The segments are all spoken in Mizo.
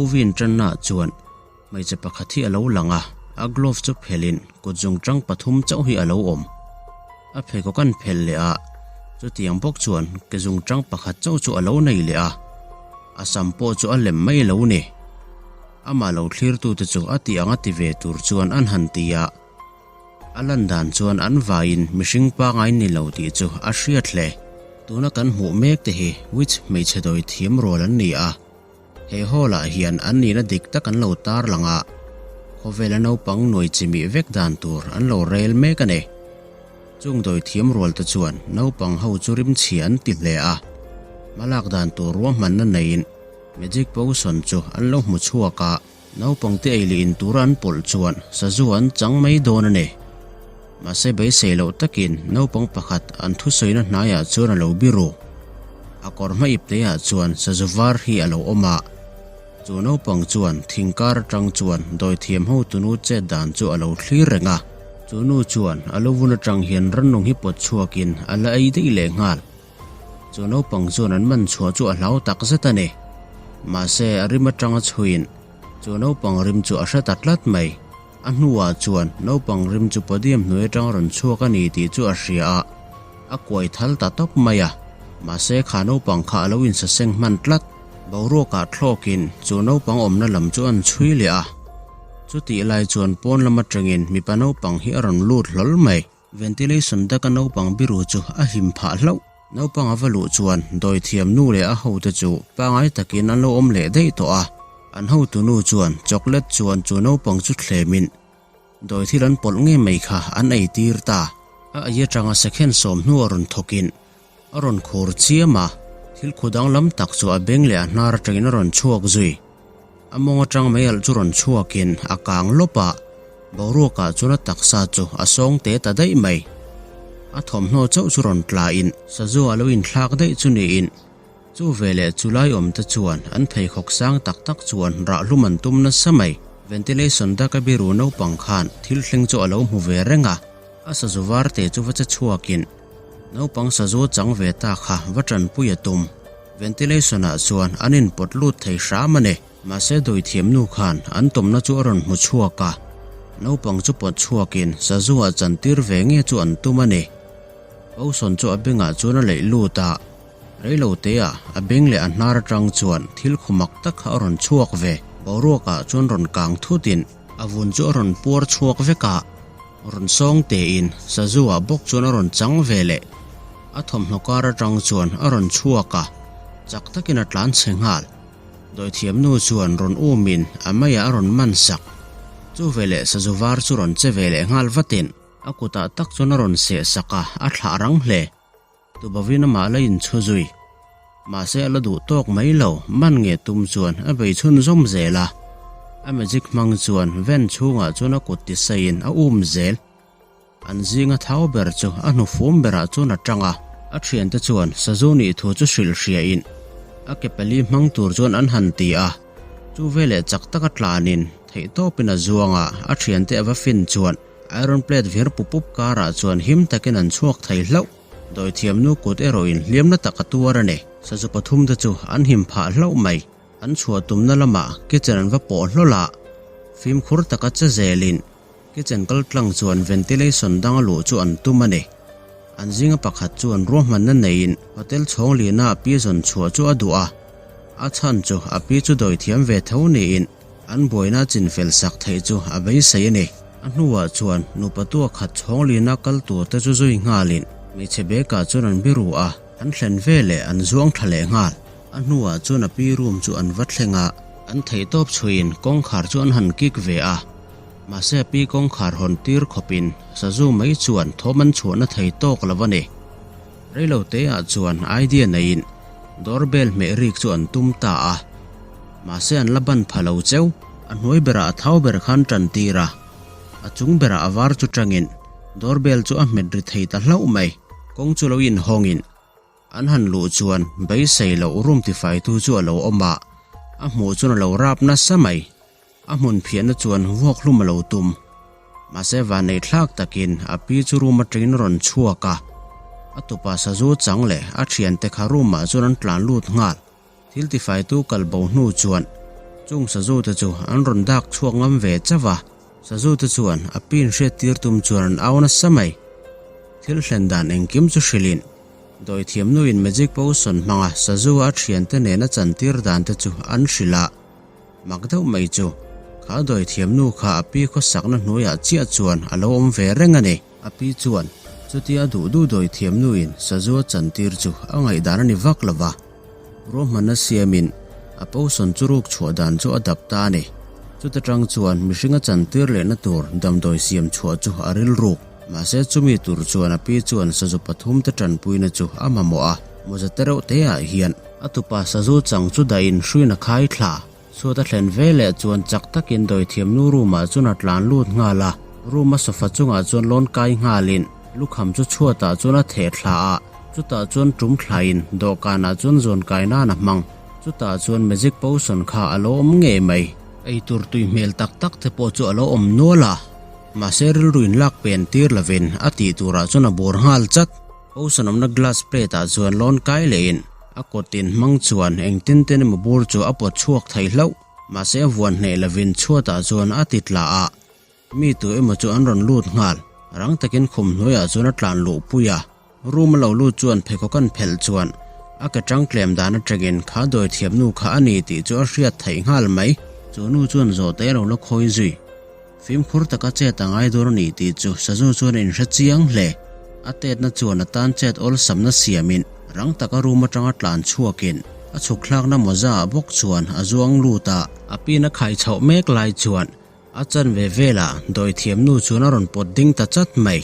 Movie inṭanna ah chuan hmeichhe pakhat hi a lo lang a, a glove chu phelhin kut zungṭang pathum chauh hi a lo awm. A pheikhawk an phelh leh a, chutiang bawk chuan ke zungṭang pakhat chauh chu a lo nei leh a, a sam pawh chu a lem mai lo ni. Amah lo thlirtute chu a tih ang a ti ve tur chuan an han ti a, a lan dan chuan an vaiin mihring pangai ni lo tih chu a hriat hle. Tuna kan hmuh mek te hi witch hmeichhe dawi thiam rual an ni a, he hall ah hian an nihna dik tak an lo tarlang a, khawvela naupang nuai chimih vek dan tur an lo rel mek a ni. Chung dawi thiam rual te chuan naupang ho chu rimchhia an ti hle a, hmalak dan tur ruahmanna neiin Magic potion chu an lo hmu chhuak a, naupang te ei leh in tura an pawlh chuan sazu an chang mai dawn a ni. Mahse beisei loh takin naupang pakhat an thusawina hnaiah chuan a lo biru. A kawr hma ip teiah chuan sazu var hi a lo awm a, chu naupang chuan thing kar atang chuan dawithiam hotunu chet dan chu a lo thlir reng a. Chu nu chuan a lo vun atang hian rannung hi pawt chhuakin a la ei daih leh nghal. Chu naupang chuan an man chhuah chu a hlau tak zet a ni. Mahse, a rim atanga chhuiin chu naupang rim chu a hre ta tlat mai. A hnuah chuan naupang rim chu podium hnuai atanga rawn chhuak a ni tih chu a hria a, a kuai thal ta tawp mai a. Mahse, kha naupang kha a lo insaseng hman tlat. Boruakah thlawkin chu naupang awmna lam chu an chhui leh a. Chutih lai chuan pawn lam atangin mipa naupang hi a rawn lut hlawl mai. Ventilation daka naupang biru chu a him phah hlauh. Naupang a va luh chuan dawithiam nu leh a hote chu pangai takin an lo awm leh daih tawh a. An hotu nu chuan chocolate chuan chu naupang chu thlemin dawi thil an pawlh ngei mai kha an ei tir ta. A ei atanga second 10 a rawn thawkin a rawn khur chiam a, thil khu danglam tak chu a beng leh a hnar atangin a rawn chhuak zui. A mawng atang mei alh chu rawn chhuakin a kang lawp a, boruakah chuan a taksa chu a sawng te ta daih mai. A thawmhnaw chauh chu rawn tlain sazu a lo inthlak daih chu niin chu veleh chu lai awm te chuan an pheikhawk sang tak tak chuan rah hlum an tum nasa mai. Ventilation daka biru naupang khan thil thleng chu a lo hmu ve reng a, a sazu var te chu va che chhuakin Naupang sazu chang ve ta kha va tanpui a tum. Ventilation ah chuan an inpawt lut thei hram a ni. Mahse dawithiam nu khan an tawmna chu a rawn hmu chhuak a. Naupang chu pawt chhuakin sazu ah chantir ve nge chu an tum a ni. Potion chu a bengah chuan a leih lut a. Reilo te ah a beng leh a hnar atang chuan thil khumak tak kha a rawn chhuak ve. Boruak ah chuan rawn kang thutin a vun chu a rawn puar chhuak vek a. Rawn sawng tein sazu ah bawk chuan a rawn chang ve leh. A thawmhnaw kar atang chuan a rawn chhuak a, chak takin a tlan chhe nghal. Dawithiam nu chuan rawn umin a maiah a rawn man sak. Chu veleh sazu var chu rawn che ve leh nghal vatin a kutah tak chuan a rawn seh sak a, a thlah rang hle. Tubavin amah la inchhu zui. Mahse a la duh tawk mai lo, man nge tum chuan a bei chhun zawm zel a. A magic hmang chuan van chhungah chuan a kut tisaiin a um zel. An zinga thau ber chu a hnufum berah chuan a tang a. A thiante chuan sazu nih thu chu hrilh hriain a ke pali hmang tur chuan an han ti a. Chu veleh chak taka tlanin theihtawpin a zuang a, a thiante a va fin chuan Iron plate vir pup pup karah chuan him takin an chhuak thei hlauh. Dawithiam nu kut erawhin hliamna tak a tuar a ni. Sazu pathum te chu an him phah hlauh mai. An chhuah tumna lamah kitchen an va pawh hlawlh a, fimkhur taka che zelin kitchen kal tlang chuan ventilation danga luh chu an tum a ni. An zinga pakhat chuan ruahmanna neiin hotel chhawng lina a pi zawn chhuah chu a duh a, a chhan chu a pi chu dawithiam ve tho niin An buaina chinfel sak theih chu a beisei a ni. A hnuah chuan nupa tua khat chhawng lina kal tur te chu zui nghalin hmeichhe bekah chuan an biru a, an thlen veleh an zuang tha leh nghal. A hnuah chuan a pi room chu an va thleng a, an theihtawp chhuiin kawngkhar chu an han kik ve a, mahse a pi kawngkhar hawn tir khawpin sazu mai chuan thawm an chhuahna thei tawk lo a ni. Reilo teah chuan idea neiin doorbell hmeh rik chu an tum ta a. Mahse an la ban pha lo cheu. A hnuai berah a thau ber khan tan tir a, a chung berah a var chu tangin doorbell chu a hmet ri thei ta hlauh mai. Kawng chu lo inhawngin an han luh chuan beisei loh room tifaitu chu a lo awm a, a hmuh chuan a lo rap nasa mai. A hmun phiahna chuan vuak hlum a lo tum. Mahse vanneih thlak takin a pi chu room atangin a rawn chhuak a, a tupa sazu chang leh a thiante kha room ah chuan an tlan lut nghal. Thil tifaitu kal bo hnu chuan Chung sazu te chu an rawn dak chhuak ngam ve chauh a, sazu te chuan a pin hriat tir tum chuan an au nasa mai. Thil hlen dan engkim chu hrilhin dawithiam nuin magic potion hmanga sazu a thiante nena chantir dan te chu an hrilh a. Mak deuh mai chu kha dawithiam nu kha a pi khawsakna hnuaiah chiah chuan a lo awm ve reng a ni. A pi chuan chutia duh duh dawithiam nuin sazu a chantir chu a ngaihdan a ni vak lo va. Ruahmanna siamin a potion chu ruk chhuah dan chu a dap ta a ni. Chuta tang chuan mihring a chantir lehna tur damdawi siam chhuah chu a rilruk. Mahse chumi tur chuan a pi chuan sazu pathum te tanpuina chu a mamawh a, mawza te reuh te ah hian a tupa sazu chang chu dahin hruin a khai thla. Chhuat a thlen ve leh chuan chak takin dawithiamnu room ah chuan a tlan lut nghal a, room a sofa chungah chuan lawn kai nghalin lukham chu chhuatah chuan a theh thla a, chutah chuan tum thlain dawhkanah chuan zawn kai nan a hmang. Chutah chuan magic potion kha a lo awm ngei mai. Eitur tui hmel tak tak te pawh chu a lo awm nual a. Mahse rilru in lak pen tir lovin a tih turah chuan a bur nghal chat. Potion awmna glass plate ah chuan lawn kai lehin a kawt in hmang chuan engtin ten emaw bur chu a pawt chhuak thei hlauh. Mahse a vuan hneh lovin chhuatah chuan a ti tla a, mi tu emaw chu an rawn lut nghal. Rang takin khum hnuaiah chuan a tlan luh pui a. Room a lo lut chuan pheikhawk an phelh chuan a ke tang tlem dan atangin kha dawithiam nu kha a ni tih chu a hriat theih nghal mai. Chu nu chuan zawhte a lo la khawi zui. Fimkhur taka chet a ngai dawn a ni tih chu Sazu chuan a inhre chiang hle. A tetna chuan a tan chet awlsamna siamin rang taka room atanga tlan chhuakin a chhuk thlakna mawza ah bawk chuan a zuang lut a. A pin a khai chhoh mek lai chuan A chanve velah dawithiam nu chuan a rawn pawt ding ta chat mai.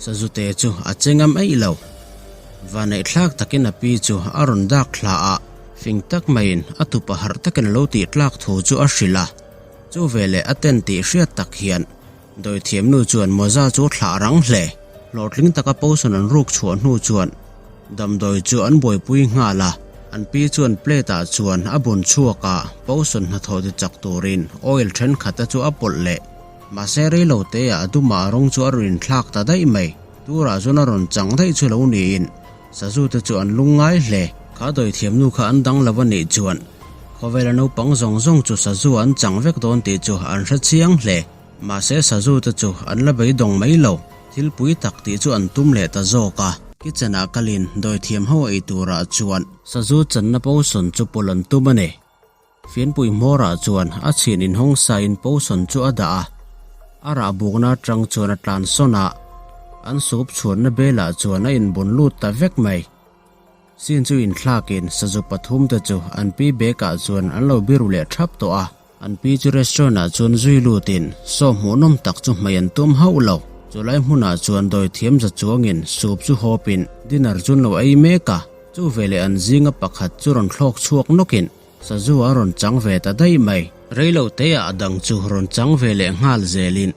Sazute chu a che ngam eih lo. Vaneih thlak takin a pi chu a rawn dak thla a, fing tak maiin a tupa harh takin a lo tih tlak thu chu a hrilh a. Chu veleh a ten tih hriat tak hian dawithiam nu chuan mawza chu a thlah rang hle. Hlawhtling taka potion an ruk chhuah hnu chuan Damdawi chu an buaipui nghal a, an pi chuan plate ah chuan a bun chhuak a, potion hnathawh ti chak turin oil thenkhat te chu a pawlh leh. Mahse reilo te ah a dumah a rawng chu a rawn inthlak ta daih mai. Turah chuan a rawn chang daih chu lo niin sazu te chu an lung ngai hle. Kha dawithiam nu kha an dang lo a nih chuan khawvela naupang zawng zawng chu sazu an chang vek dawn tih chu an hre chiang hle. Mahse sazu te chu an la beidawng mai lo, thil pui tak tih chu an tum leh ta zawk a. Kitchen ah kalin dawithiam ho ei turah chuan sazu channa potion chu pawlh an tum a ni. Fianpui hmawrah chuan a chhin inhawng sain potion chu a dah a, a rah bukna atang chuan a tlan sawn a, an sup chhuanna belah chuan a inbun lut ta vek mai. Sin chu inthlakin sazu pathum te chu an pi bag ah chuan an lo biru leh thap tawh a. An pi chu restaurant ah chuan zui lutin saw hmuhnawm tak chu hmei an tum hauh lo. Chulai hmunah chuan dawithiam za chuangin soup chu hawpin dinner chu an lo ei mek a. Chu veleh an zinga pakhat chu rawn thlawk chhuak nawkin sazu a rawn chang ve ta daih mai. Reilo teah a dang chu rawn chang ve leh nghal zelin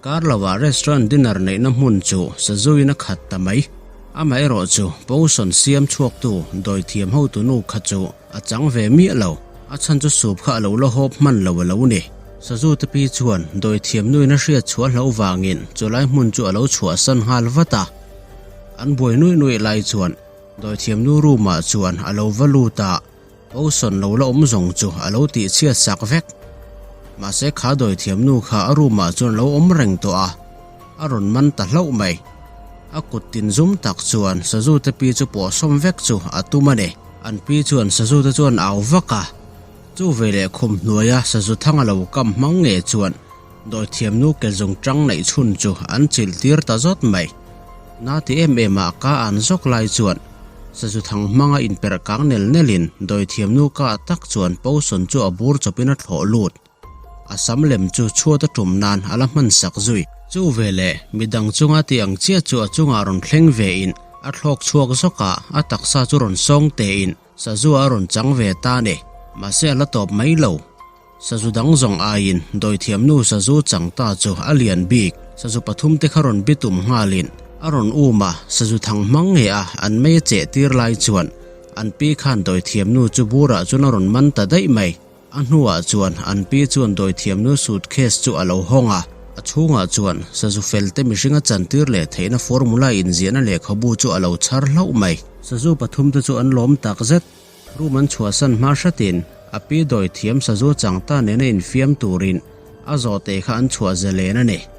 Kar lovah restaurant dinner neihna hmun chu sazuin a khat ta mai. Amaherawh chu potion siam chhuaktu dawithiam hotu nu kha chu a chang ve miah lo. A chhan chu soup kha a lo la hawp hman lo a lo ni. Sazu te pi chuan dawithiam nuin a hriat chhuah hlauh vangin chulai hmun chu a lo chhuahsan nghal vat a. An buai nuih nuih lai chuan dawithiam nu room ah chuan a lo va lut a. Potion lo la awm zawng chu a lo tih chhiat sak vek. Mahse kha dawithiam nu kha a room ah chuan a lo awm reng tawh a, a rawn man ta hlauh mai. A kut tin zum tak chuan sazu te pi chu pawh sawm vek chu a tum a ni. An pi chuan sazu te chuan au vak a, chu veleh khum hnuaia sazu thang a lo kam hmang nge chuan dawithiam nu ke zung tang neih chhun chu an chilh tir ta zawt mai. Na ti em em a ka an zawk lai chuan Sazu thang hmanga inperh kang nel nelin dawithiam nu ka tak chuan potion chu a bur chawpin a thlawh lut. A sam lem chu chhuat a tum nan a la hman sak zui. Chu veleh midang chunga ti ang chiah chu a chungah rawn thleng vein a thlawk chhuak zawk a, a taksa chu rawn sawng tein sazu a rawn chang ve ta a ni. Mahse a la tawp mai lo. Sazu dang zawng aiin dawithiamnu sazu chang ta chu a lian bik. Sazu pathum te kha rawn bitum nghalin a rawn um a, sazu thang hmang nge a an mei a cheh tir lai chuan an pi khan dawithiamnu chu burah chuan a rawn man ta daih mai. A hnuah chuan an pi chuan dawithiamnu suitcase chu a lo hawng a, a chhungah chuan sazu fel te mihring a chantir leh theihna formula inziahna lehkhabu chu a lo chhar hlauh mai. Sazu pathum te chu an lawm tak zet. Room an chhuahsan hma hratin A pi dawithiam sazu changta nena infiam turin a zawhte kha an chhuah zalen a ni.